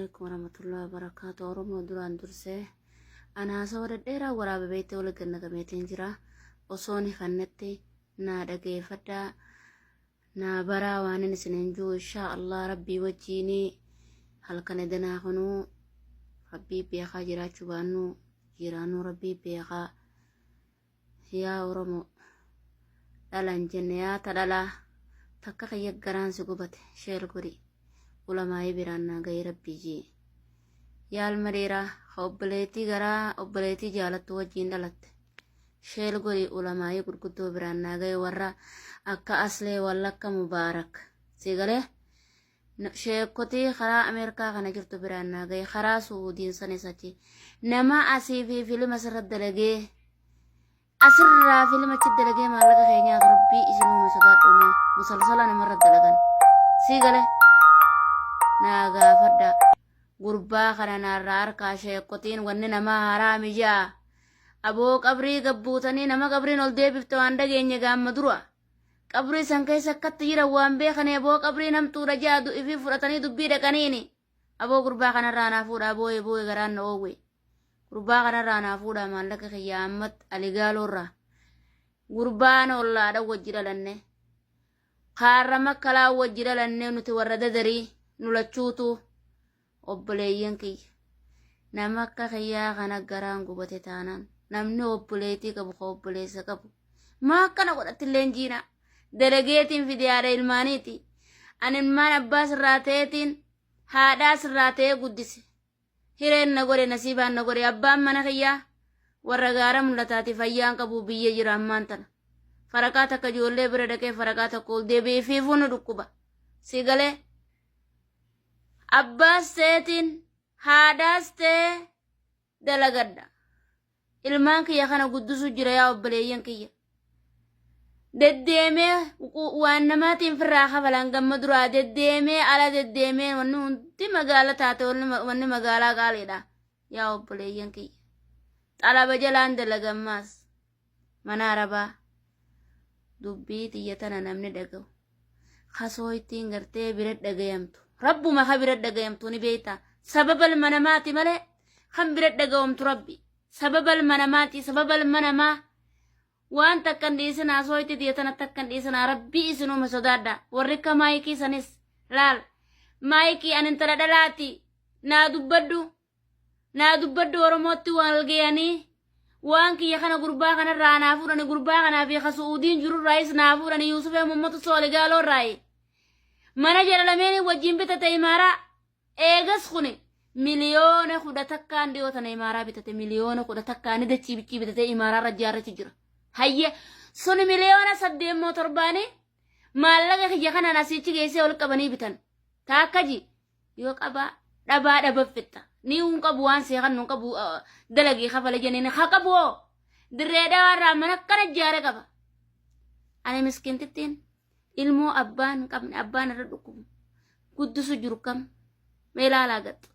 alaikum warahmatullahi wabarakatuh. Oromoo duraan dursee ana haasawa dhedheeraa waraaba beektee wal gannagameetiin jira. Osoon hifannetti naa dhageeffadhaa naa baraa waan inni isiniin jiru inshaa Allah rabbii wajjiinii halkan edanaa kunuu rabbii beekaa jiraachuu baannuu jiraannuu rabbii beekaa. Yaa Oromoo dhalan jenne yaa ta dhalaa takka kiyya garaan si gubate sheer godhi ulamaayii biraan naa gahii rabbii jii. Yaa ilma dhiiraa ka obboleettii garaa obboleettii jaalattu wajjiin dhalatte sheer godhi ulamaayii gurguddoo biraan naa gahi warra akka aslee wallakka mubaarak si galee sheekotii karaa Ameerikaa kana jirtu biraan naa gahe karaa Suudiin sanis achi nama asii fi filima sirra dalagee asirraa filima achi dalagee maallaqa keenyaaf rabbii isin uume sodaadhume musalsala namarra dalagan sii gale naa gaafadha gurbaa kana naarraa harkaa sheekotiin wanni namaa haraami ja'a aboo qabrii gabbuutanii nama qabriin ol deebifte waan dhageenye gaamma dura. Qabrii san keessa akkatti jiran waan beekanii aboo qabriin hamtuudha ja'a ifii fudhatanii dubbii dhaqaniini. Aboo gurbaa kanarraa naa fuudhaa boo'ee boo'ee garaan na oowwe. Gurbaa kanarraa naa fuudhaa maallaqa kiyya Ahmad Aligaaloorraa. Gurbaan ollaadha wajji dhalanne. Kaarra makkalaa wajji dhalanne nuti warra dadarii nu lachuutu obboleeyyan kiyya. Nama akka kiyyaa kana garaan gubate taanaan namni obboleettii qabu ka obboleessa qabu. Maa akkana godhatti illee hin jiina. Dalageetiin fide haadha ilmaaniiti. Ani ilmaan abbaa sirraa ta'eetiin haadhaa sirraa ta'ee guddise. Hireen na godhe nasiibaan na godhe abbaan mana kiyyaa warra gaara mul'ataati fayyaan qabu biyya jira ammaan tana. Faraqaa takka ijoollee bira dhaqee faraqaa tokko ol deebi'ee fiifuu nu dhukkuba. Si galee Abbaas ta'eetiin haadhaas ta'ee dalagadha. Ilmaan kiyya kana guddisu jira yaa obboleeyyan kiyya. Deddeemee waan namaatiin firraa kafalan gamma duraa deddeemee ala deddeemee wanni hundi magaala taate wanni magaalaa qaaliidha yaa obboleeyyan kiyya. Xalaba jalaan dalagammaas mana arabaa dubbii tiyya tana namni dhaga'u. Kasoo ittiin gartee bira dhagayamtu. Rabbuma ka bira dhagayamtu ni beekta. Sababa ilma namaati malee kan bira dhagayamtu rabbi. Sababa ilma namaati sababa ilma namaa waan takka hin dhiisinaa soo itti tiyya tana takka hin dhiisinaa rabbii isin uume sodaadha. Warri akka maayikii sanis laal maayikii ani intala dhalaati naa dubbadhu. Naa dubbadhu Oromootti wal gayanii waan kiyya kana gurbaa kanarraa naa fuudhani gurbaa kanaa fi ka Su'uudiin jirurraayis naa fuudhani Yuusufee Muhammadu Soole Gaaloorraayi. Mana jara lameenii wajjin bitate imaaraa eegas kuni 11,000,000 dhiyoo tana imaaraa bitate 11,000,000 dachii bichii bitate imaaraa irra ijaarrachu jira. Hayye suni 8,000,000 moo torbaanii maallaqa kiyya kanaan asiichi geessee ol qabanii bitan. Taakka ji yoo qabaa dhabaa dhaba fixxa ni hin qabu waan seeqan nu qabu dalagii kafala jenneen haa qabu hoo dirree dhawaa irraa mana akkana ijaare qaba ani miskiintittiin ilmoo abbaan hin qabne abbaan irra dhukkubu guddisu jiru kam mee ilaalaa gaxa.